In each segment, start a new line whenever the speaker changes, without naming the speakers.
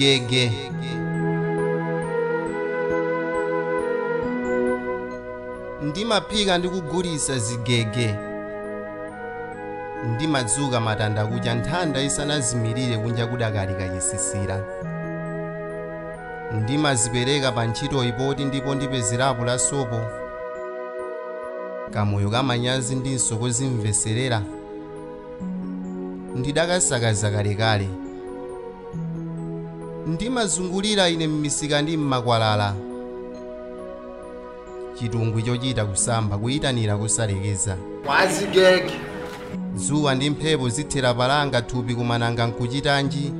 Zigege. Ndimaphika ndi kugulitsa zigege. Ndimadzuka matanda kucha nthanda isanazimirire kunja kudakali kachisisira. Ndimazipereka pa ntchito ipoti ndipo ndipezerapo la sopo. Kamoyo kamanyazi ndinso kozimveserera. Ndidakasakaza kalekale. Ndimazungulira ine m'misika ndi m'makwalala. Chitungwi chochita kusamba kuyitanira kusalekeza.
Wazigege.
Dzuwa ndi mphepo zithera palanga thupi kumananga nkuchitanji.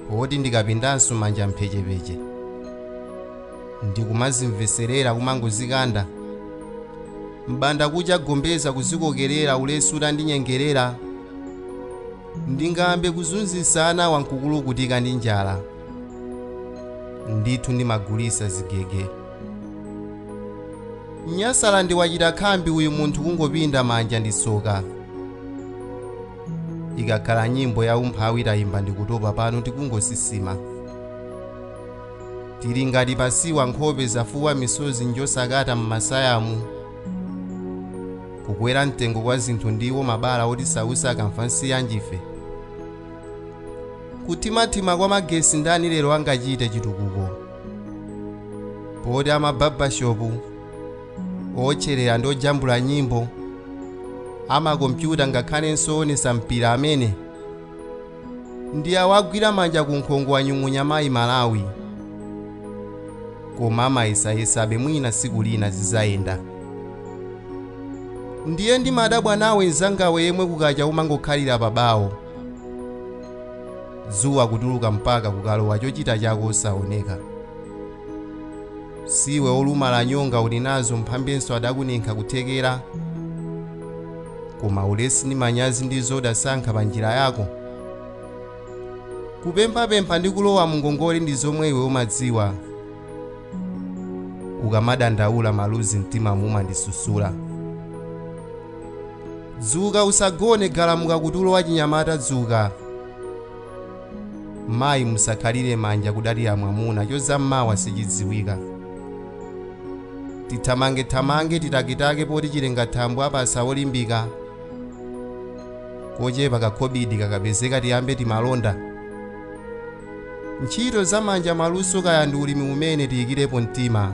Poti ndikapindanso manja mphechepeche. Ndikumazimveserera kumangozikanda. Mbanda kucha gombeza kuzikokerera ulesi utandinyengerera. Ndingambe kuzunzisana wankukulukutika ndi njala. Ndithu ndimagulitsa zigege. Nyasala ndiwachita khambi uyu munthu kungopinda manja ndi soka. Ikakhala nyimbo ya umphawi tayimba ndikutopa pano tikungosisima. Tili ngati pasiwa nkhope zafuwa misozi njosakata m'masayamu. Kukwera mtengo kwa zinthu ndiwo mabala oti sausa akamva nsiyanjife. Kuthimathima kwa magesi ndani lero angachite chitukuko. Poti amababashopu otcherera ndi ojambula nyimbo, amakompyuta ngakhalenso onesa mpira amene ndi awagwira manja ku nkhongo wanyung'unya mayi Malawi. Koma amayesayesabe mwina tsiku lina zizayenda. Ndiye ndimadabwa nawe mzangawe yemwe kukacha umangokhalira pabawo. Dzuwa kutuluka mpaka kukalowa chochita chako osaoneka. Siwe olumala nyonga uli nazo mphambenso adakunenkha kuthekera. Koma ulesi ndi manyazi ndizo udasankha pa njira yako. Kupemphapempha ndi kulowa mu ngongole ndi zomwe iwe umadziwa. Ukamadandaula maluzi mtima mumandisusula. Dzuka usagone galamuka kutulo wa chinyamata dzuka. Mayi musakhalire manja kudalira mwamuna chozammawa sichidziwika. Tithamangethamange titakitake poti chilenga thambo apasa olimbika. Kochepa kakhobidi kakapezeka tiyambe timalonda. Ntchito zamanja maluso kaya ndi ulimi umene tiyikirepo mtima.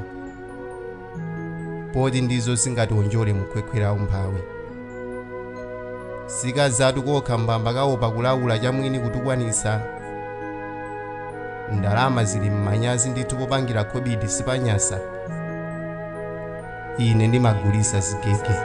Poti ndizo zingationjole mukhwekhwera umphawi. Sikazatu kokha mbamba kaopa kulawula chamwini kutukwanisa. Ndalama zili m'manyazi ndithu popangira khobidi sipanyasa. Ine ndimagulitsa zigege.